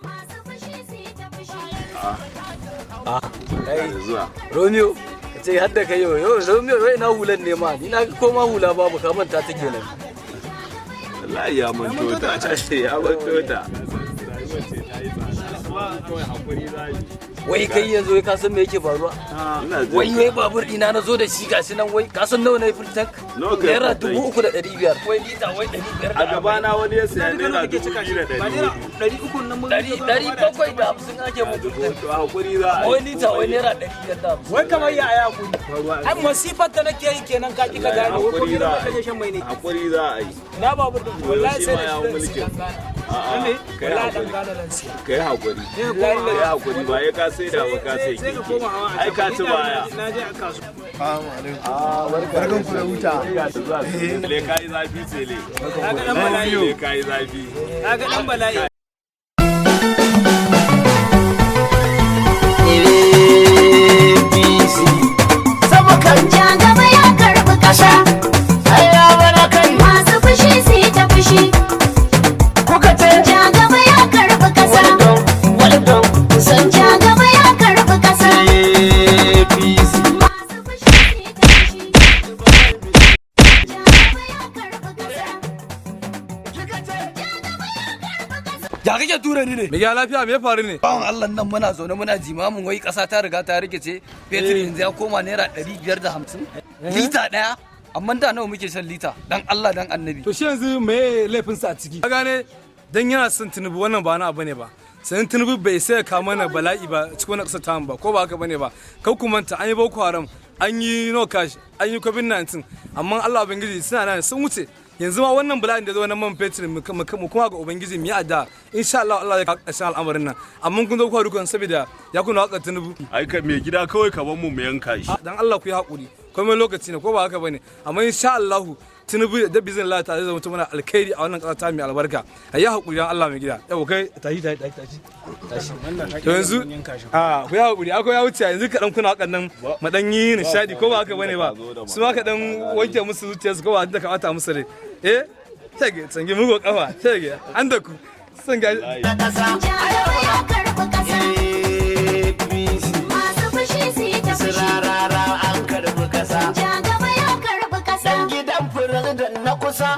Masu fushi su yi ta fushi. Kai. Zuwa. Romeo, ka ce har da kai yau, yau Romeo, wai ina hulan ne ma? Ni na ga koma hula babu, ka manta ta kenan. Wallahi ya manto ta, ya manto ta. Wai kai yanzu, wai ka san me yake faruwa? Ina jin Wai ka. wai babur ina na zo da shi, gashi nan, wai ka san nawa na yi full tank? Nawa kai Naira full tank? 3,500. Wai lita wai 500. A gabana wani ya saya ₦2,400. 300 nan mun 750 ake mun full tank. To, hakuri za a yi. Wai lita wai ₦550. Wai kamar ya aya hakuri. Ai masifar da nake yi kenan, ka ki ka gane. Wai ko Hakuri za gidan a ka je yi. shan mai ne. Hakuri za a yi. Na babur din wallahi shi sai ma da ya shi zan mulkin. siya gana. A'a, kai Wallahi dan hakuri. gana zan siya. Kai hakuri. Kai hakuri, ba ya ka sai da ba ka sai Sai ka keke. koma hawa a Ai ka ci baya. Na je a kasuwa. Barkan ku da huta. Le kai zafi sele. Kaga dan bala'i. Le kai zafi. Kaga dan bala'i. APC. Sama kan Ja gaba ya karɓi ƙasa. Allah bana kai. Masu fushi su yi ta fushi. Kuka ce Ja gaba ya karɓi ƙasa. Well done, well done. Ja gaba ya karɓi ƙasa. APC. Masu fushi su yi ta fushi. Ja gaba ya karɓi ƙasa. Ja gaba ya karɓi ƙasa. Ya kake tura ni ne? Me ya lafiya, me ya faru ne? Bawan Allah nan, muna zaune muna jimamin wai ƙasa ta riga ta rikice, fetur yanzu ya koma ₦550 lita ɗaya, amma da nawa muke shan lita, dan Allah dan annabi? To, shi yanzu me laifinsa a ciki? Ka gane, dan yana son Tinubu, wannan ba na abu ne ba. Sannan Tinubu bai sai ya kawo mana bala'i ba cikin wannan ƙasar tamu ba, ko ba haka bane ba? Kar ku manta an yi Boko Haram, an yi no cash, an yi COVID-19, amma Allah Ubangiji suna nan sun wuce. Yanzu ma wannan bala'in da zo na man fetur, mu kuma ga Ubangiji mu yi addu'a, insha Allah Allah zai kawo ƙarshen al'amarin nan. Amma kun zo ku haɗu kan saboda ya kuna waƙar Tinubu. Ai ka mai gida, kawai ka bar mu mu yanka shi. Dan Allah ku yi haƙuri, komai lokaci ne, ko ba haka bane? Amma insha Allah Tinubu da bizin Allah ta zai zama mana alkhairi a wannan ƙasa ta mai albarka. A yi haƙuri dan Allah, mai gida. Yau kai, tashi tashi tashi tashi. To, yanzu a ku yi haƙuri, akwai ya wuce yanzu kaɗan kuna hakan nan, mu dan yi nishaɗi, ko ba haka bane ba? Su ma ka dan wanke musu zuciyarsu, ko ba da kamata musu rai. Eh, shege tsangi mugo kafa shege an da ku sun ga. Ja gaba ya karɓi ƙasa. APC. Masu fushi su yi ta fushi. Rarara an karbi kasa. Ja gaba ya karɓi ƙasa. Dan gidan firindan na kusa.